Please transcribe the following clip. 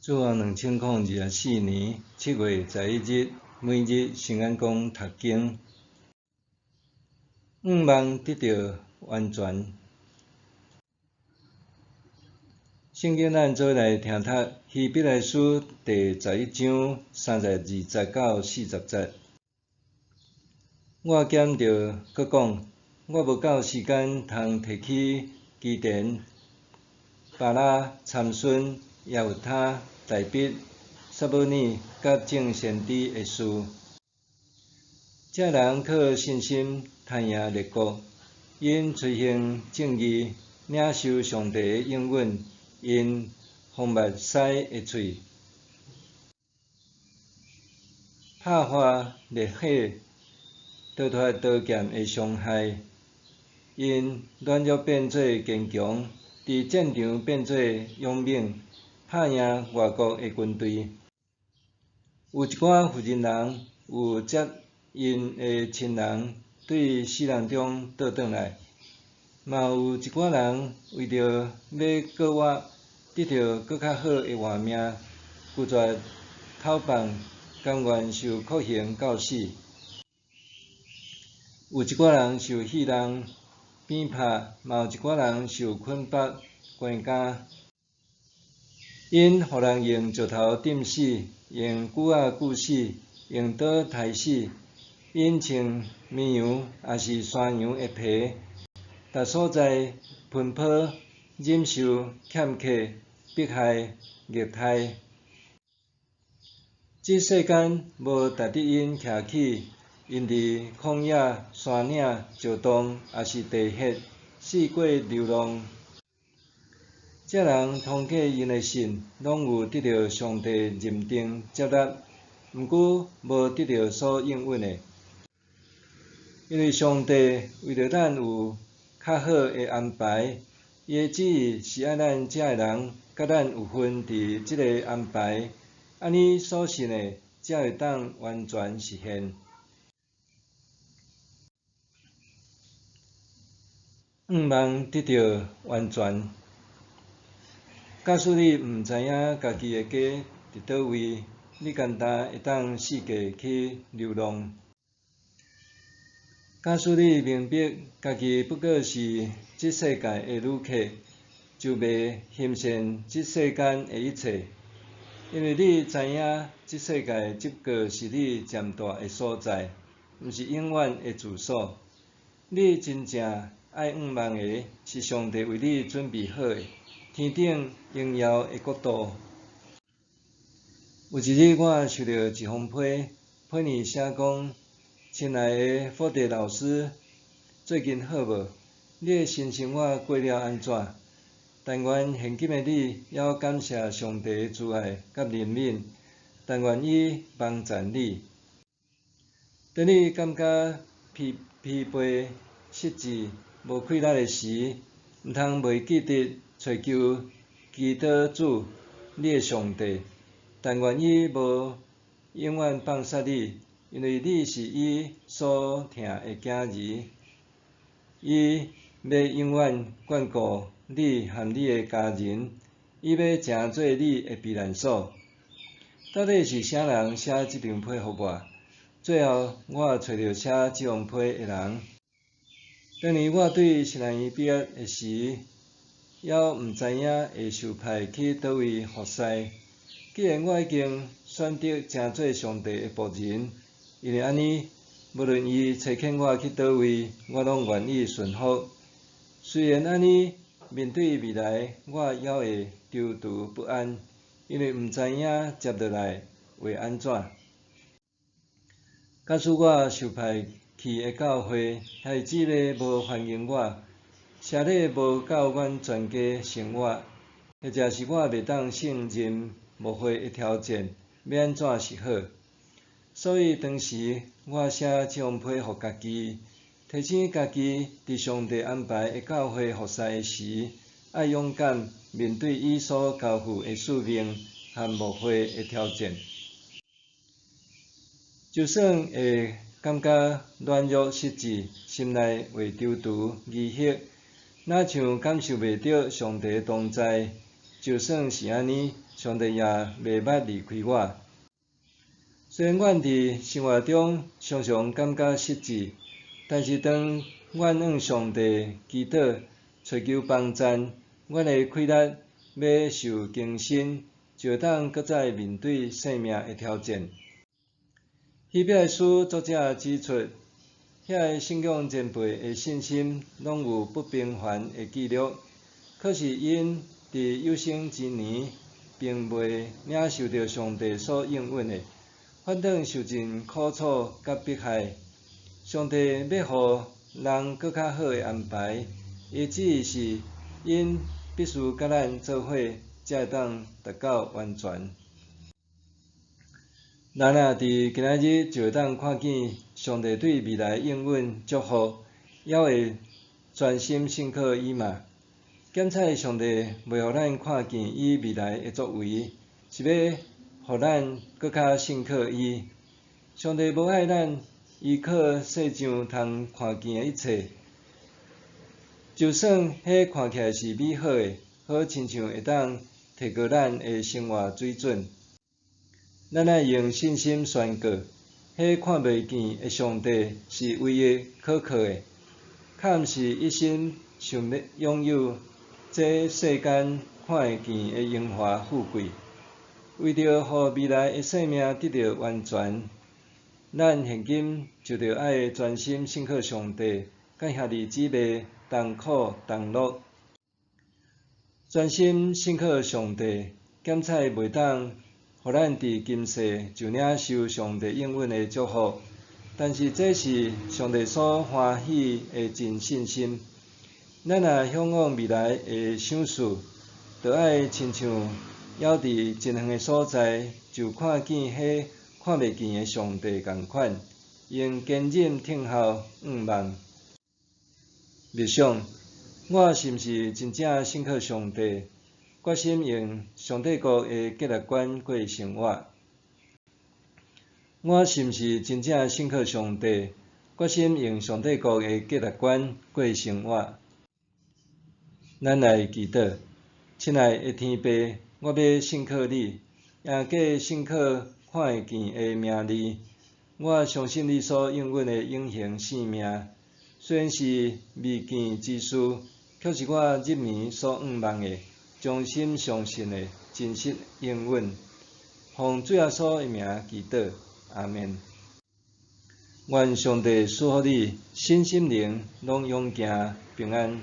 主後2024年7月11日，每日聖安講讀經，向望得著完全。聖經咱做伙來聽讀希伯來書第11章32節到40節。我兼著閣講，我無夠時間通提起基甸、巴拉、參孫、耶弗他、大衛、撒母耳佮眾先知的事。這人靠信心貪贏列國，𪜶垂行正義，領受上帝的應允，𪜶封密獅的喙，拍化烈火，逃脫刀劍的傷害。𪜶軟弱變做堅強，佇戰場變做勇猛，拍贏外國的軍隊。有一寡婦人人有接𪜶的親人對死人中倒轉來，嘛有一寡人為著欲過活，得著閣較好的活命，拒絕討放，甘願受酷刑到死。有一寡人受戲弄、鞭拍，嘛有一寡人受捆縛、關監。𪜶予人用石頭釘死，用鋸仔鋸死，用刀刣死。𪜶穿綿羊抑是山羊的皮，逐所在奔波，忍受欠缺、迫害、虐待。這世間無值得𪜶徛起，𪜶佇曠野、山嶺、石洞，抑是地穴，四界流浪。這人通過𪜶的信，攏有得著上帝認定接納，毋過無得著所應允的，因為上帝為著咱有較好的安排，伊的旨意是愛咱遮的人佮咱有份佇這个安排，按呢所信的才會當完全實現。向望得著完全。假使你毋知影家己的家佇佗位，你簡單會當四界去流浪。假使你明白家己不過是這世界的旅客，就袂欣羨這世間的一切，因為你知影這世界只不過是你暫蹛的所在，毋是永遠的住所。你真正愛向望的是上帝為你準備好的天頂榮耀的國度。有一日，我收著一封批，批裡寫講：親愛的福德老師，最近好無？你的新生活過了按怎？但願現今的你猶感謝上帝的慈愛佮憐憫，但願伊幫贊你。當你感覺疲疲憊、失志、無氣力的時，毋通袂記得揣求祈禱主，你的上帝。但願伊無永遠放捨你，因為你是伊所疼的囝兒，伊欲永遠眷顧你和你的家人，伊欲成做你的避難所。到底是啥人寫這張批予我？最後，我揣著寫這封批的人。當年我對神學院畢業的時，猶毋知影會受派去佗位服侍。既然我已經選擇成做上帝的僕人，因為按呢，無論伊差遣我去佗位，我攏願意順服。雖然按呢，面對未來，我猶會躊躇不安，因為毋知影接落來會按怎。假使我受派去的教會，兄弟姊妹無歡迎我，社禮無夠阮全家生活，或者是我袂當勝任牧會的挑戰，欲按怎是好？所以當時我寫這封批予家己，提醒家己佇上帝安排的教會服侍的時，愛勇敢面對伊所交付的使命和牧會的挑戰。就算會感覺軟弱失志，心內會躊躇疑惑，若像感受袂著上帝的同在，就算是按呢，上帝也袂捌離開我。雖然阮佇生活中常常感覺失志，但是當阮向上帝祈禱，揣求幫贊，阮的氣力欲受更新，就會當閣再面對生命的挑戰。希伯來書作者指出，遐个信仰前輩的信心攏有不平凡的記錄，可是𪜶佇有生之年，並未領受著上帝所應允的，反轉受盡苦楚佮迫害。上帝欲予人閣較好的安排，伊旨意是𪜶必須佮咱做伙，才會當達到完全。咱啊，佇今仔日就會當看見上帝對未來應允祝福，猶會專心信靠伊嗎？檢採上帝袂予咱看見伊未來的作為，是欲予咱閣較信靠伊。上帝無愛咱依靠世上通看見的一切，就算彼看起來是美好的，好親像會當提高咱的生活水準。咱愛用信心宣告，彼看袂見的上帝是唯一可靠的，較毋是一心想欲擁有這世間看會見的榮華富貴。為著予未來的生命得著完全，咱現今就著愛專心信靠上帝，佮兄弟姊妹同苦同樂。專心信靠上帝，檢採袂當予咱佇今世就領受上帝應允的祝福，但是這是上帝所歡喜的真信心。咱若嚮往未來的賞賜，就愛親像猶佇真遠的所在，就看見彼看袂見的上帝仝款，用堅忍等候向望。默想，我是毋是真正信靠上帝，決心用上帝國的價值觀過生活？我是毋是真正信靠上帝，決心用上帝國的價值觀過生活？咱來祈禱，親愛的天父，我欲信靠你，贏過信靠看會見的名利。我相信你所應允的永恆生命，雖然是未見之事，卻是我入暝所向望的，衷心相信的真實應允。奉主耶穌的名祈禱，阿們。願上帝賜福你，身心靈攏勇健平安。